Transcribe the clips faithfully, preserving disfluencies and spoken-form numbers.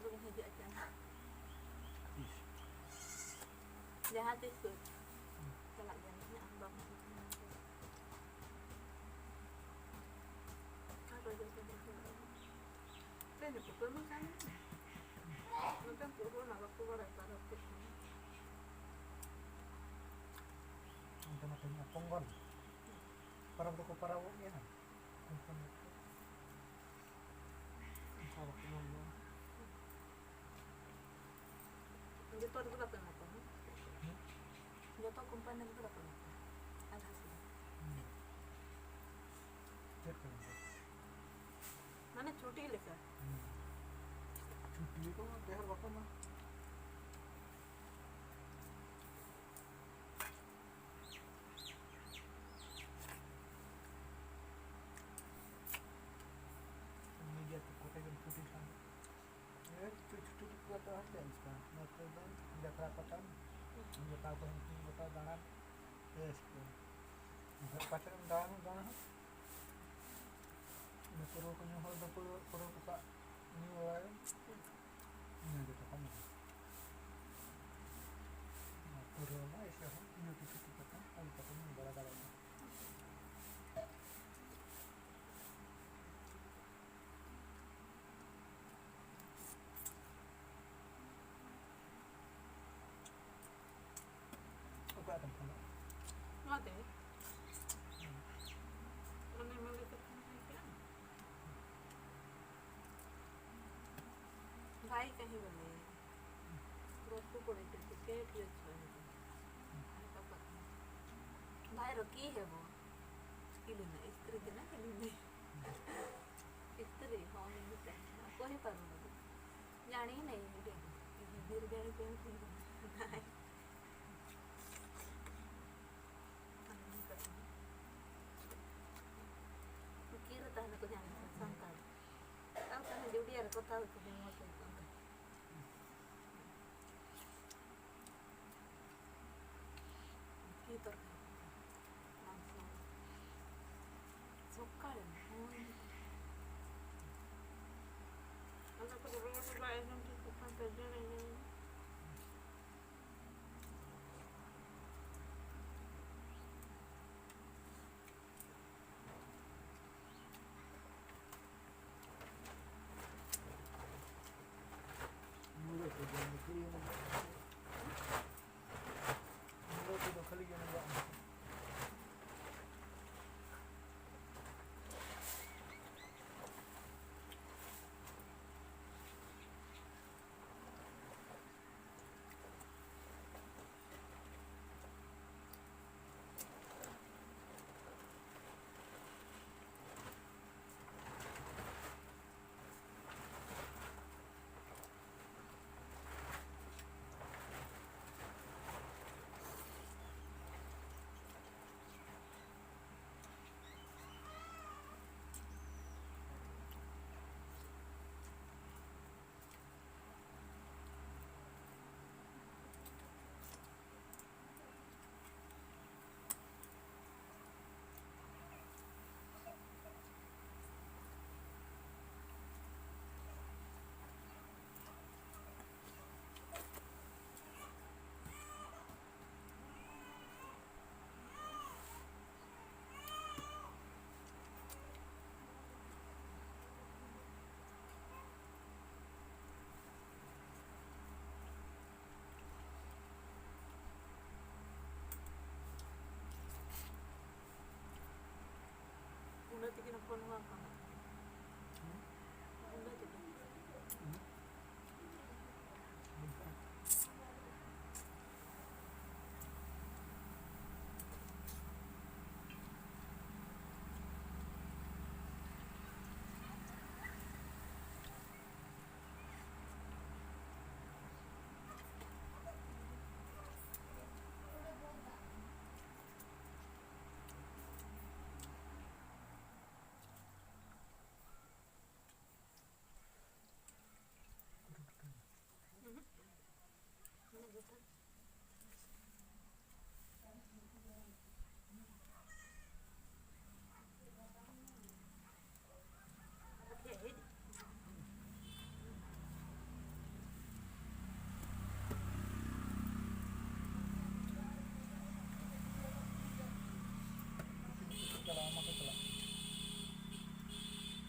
ᱵᱟᱹᱧ ᱦᱤᱡᱩᱜᱼᱟ ᱪᱮᱫ ᱦᱚᱸ᱾ ᱡᱟᱦᱟᱸ ᱛᱤᱥ ᱠᱚ ᱪᱟᱞᱟᱜ ᱜᱮᱭᱟ ᱱᱟᱦᱟᱜ, ᱵᱟᱝ ᱦᱩᱭᱩᱜ ᱠᱟᱱᱟ᱾ ᱟᱨ ᱨᱚᱡᱚ ᱠᱚ ᱦᱩᱭᱩᱜ ᱠᱟᱱᱟ᱾ ᱛᱮᱦᱮᱧ ᱫᱚ ᱠᱩᱴᱟᱹᱢ ᱠᱟᱱ ᱜᱮᱭᱟ᱾ ᱱᱚᱛᱮ ᱠᱚ ᱨᱩᱣᱟᱹᱲ ᱱᱟ, ᱵᱟᱠᱚ ᱵᱟᱲᱟᱭ ᱯᱟᱨᱚᱵᱽ ᱪᱮᱫ ᱠᱟᱱᱟ᱾ ᱚᱱᱛᱮ ᱢᱟ ᱛᱮᱦᱮᱧ ᱢᱟ ᱯᱚᱝᱜᱚᱞ ᱯᱟᱨᱟᱵᱽ ᱫᱚᱠᱚ ᱯᱟᱨᱟᱵᱚᱜ ᱜᱮᱭᱟ᱾ ᱚᱱᱠᱟ ᱵᱟᱠᱚ ᱢᱮᱱ ᱜᱮᱭᱟ᱾ ᱡᱚᱛᱚ ᱨᱮᱫᱚ ᱵᱟᱯᱮ ᱮᱢᱟ ᱠᱚᱣᱟ, ᱦᱮᱸ? ᱦᱮᱸ? ᱡᱚᱛᱚ ᱠᱳᱢᱯᱟᱱᱤ ᱨᱮᱫᱚ ᱵᱟᱯᱮ ᱮᱢᱟ ᱠᱚᱣᱟ, ᱟᱫᱷᱟ ᱥᱮᱫ᱾ ᱦᱮᱸ᱾ ᱪᱮᱫ ᱠᱚ ᱢᱮᱛᱟᱜᱼᱟ? ᱢᱟᱱᱮ ᱪᱷᱩᱴᱤ ᱞᱮᱠᱟ᱾ ᱦᱮᱸ᱾ ᱪᱷᱩᱴᱤ ᱠᱚ ᱰᱷᱮᱨ ᱵᱟᱠᱚ ᱮᱢᱟ᱾ ᱢᱤᱰᱤᱭᱟ ᱛᱮ ᱠᱚᱛᱮ ᱜᱮᱢ ᱪᱷᱩᱴᱤ ᱠᱷᱟᱱ, ᱮ, ᱪᱷᱩ-, ᱪᱷᱩᱴᱤ ᱠᱚ ᱛᱚ ᱦᱟᱱᱛᱮ ᱤᱥᱠᱟ, ᱱᱚᱛᱮ ᱫᱚ ᱡᱟᱛᱨᱟ ᱯᱟᱛᱟ, ᱦᱩᱸ᱾ ᱡᱚᱴᱟᱣ ᱠᱚ ᱦᱟᱱᱛᱮ ᱜᱚᱴᱟ ᱫᱟᱬᱟᱱ, ᱵᱮᱥ ᱠᱚ᱾ ᱮᱱᱠᱷᱟᱱ ᱯᱟᱪᱮᱫ ᱮᱢ ᱫᱟᱬᱟᱱ, ᱫᱟᱬᱟᱱ ᱦᱚᱸ᱾ ᱤᱱᱟᱹ ᱯᱟᱹᱨᱣᱟᱹ ᱠᱚ ᱧᱩ ᱦᱚᱲ ᱫᱚ ᱯᱟᱹᱨᱣᱟᱹ, ᱯᱟᱹᱨᱣᱟᱹ ᱠᱚ ᱥᱟᱵ ᱧᱩ ᱵᱟᱲᱟᱭᱟ᱾ ᱤᱱᱟᱹ ᱜᱮ ᱛᱟᱠᱚ ᱢᱮᱱᱟᱜᱼᱟ᱾ ᱟᱨ ᱯᱟᱹᱨᱣᱟᱹ ᱢᱟ ᱮᱭᱥᱮ ᱦᱚᱸ ᱧᱩ ᱠᱤᱪᱷᱩ ᱠᱟᱛᱮ ᱚᱱᱠᱟ ᱠᱚ ᱧᱩ ᱵᱟᱲᱟ ᱫᱟᱲᱮᱭᱟᱜᱼᱟ᱾ ᱚᱠᱟ ᱟᱛᱮᱢ ᱯᱷᱳᱱᱟ? ᱱᱚᱣᱟ ᱛᱮ᱾ ᱦᱩᱸ᱾ ᱩᱱᱤ ᱢᱟᱹᱞᱤᱠ ᱮ ᱯᱷᱳᱱ ᱠᱮᱫᱟ᱾ भाई कहीं बोले, दोस्तों को लेकर के पेट ये छोड़ दो। भाई रुकी है वो। ᱤᱞᱤᱱᱟ, ᱤᱥᱛᱨᱤ ᱠᱟᱱᱟ, ᱤᱞᱤᱱᱟ᱾ ᱤᱥᱛᱨᱤ ᱦᱚᱸ ᱤᱞᱤᱱᱟ᱾ ᱚᱠᱚᱭ ᱦᱚᱸ ᱯᱟᱨᱚᱢ ᱞᱟᱹᱜᱤᱫ᱾ ᱡᱟᱹᱱᱤ ᱱᱟᱹᱭ ᱵᱤᱨ ᱜᱟᱹᱲᱤ ᱯᱮ ᱛᱤᱸᱜᱩ᱾ ᱱᱟᱭ᱾ ᱩᱠᱤᱞ ᱨᱮ ᱛᱟᱦᱮᱱᱟ ᱠᱚ ᱡᱟᱹᱱᱤ ᱥᱟᱱᱛᱟᱲ᱾ ᱛᱟᱣ ᱛᱟᱦᱮᱱ ᱡᱩᱰᱤᱭᱟ ᱨᱮ ᱠᱚ ᱛᱟᱣ ᱠᱚ ᱦᱮᱸ ᱢᱚᱡᱽ ᱦᱩᱭᱩᱜ ᱠᱟᱱ ᱛᱟᱦᱮᱸᱫ᱾ ᱠᱤ ᱛᱚᱨᱠᱟᱨᱤ? ᱵᱟᱝ ᱥᱚᱲᱚᱢ᱾ ᱥᱚᱠᱟᱞ ᱮᱱᱟ᱾ ᱦᱳᱭ᱾ ᱚᱱᱟ ᱠᱚᱫᱚ ᱨᱚᱲ ᱫᱚ ᱵᱟᱭ ᱟᱸᱡᱚᱢ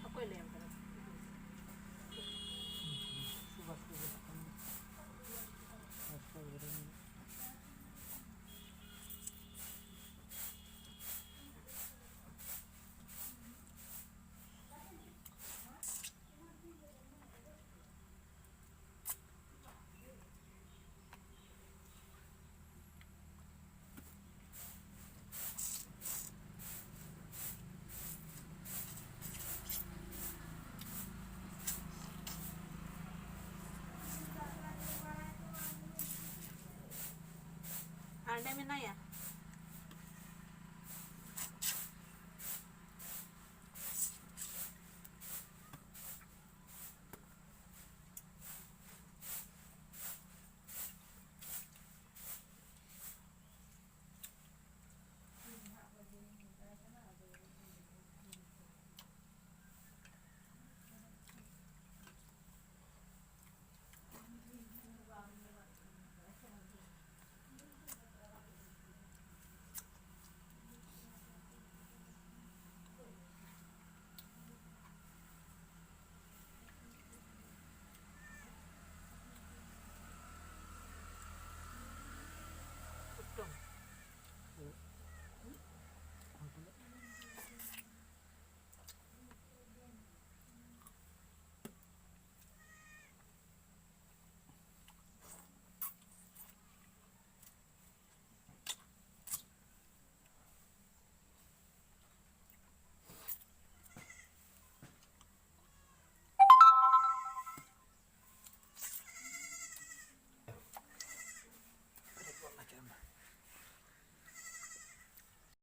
ᱚᱠᱚᱭ ᱞᱟᱹᱭᱟᱢ ᱠᱟᱱᱟ? ᱦᱟᱸᱰᱮ ᱢᱮᱱᱟᱭᱟ᱾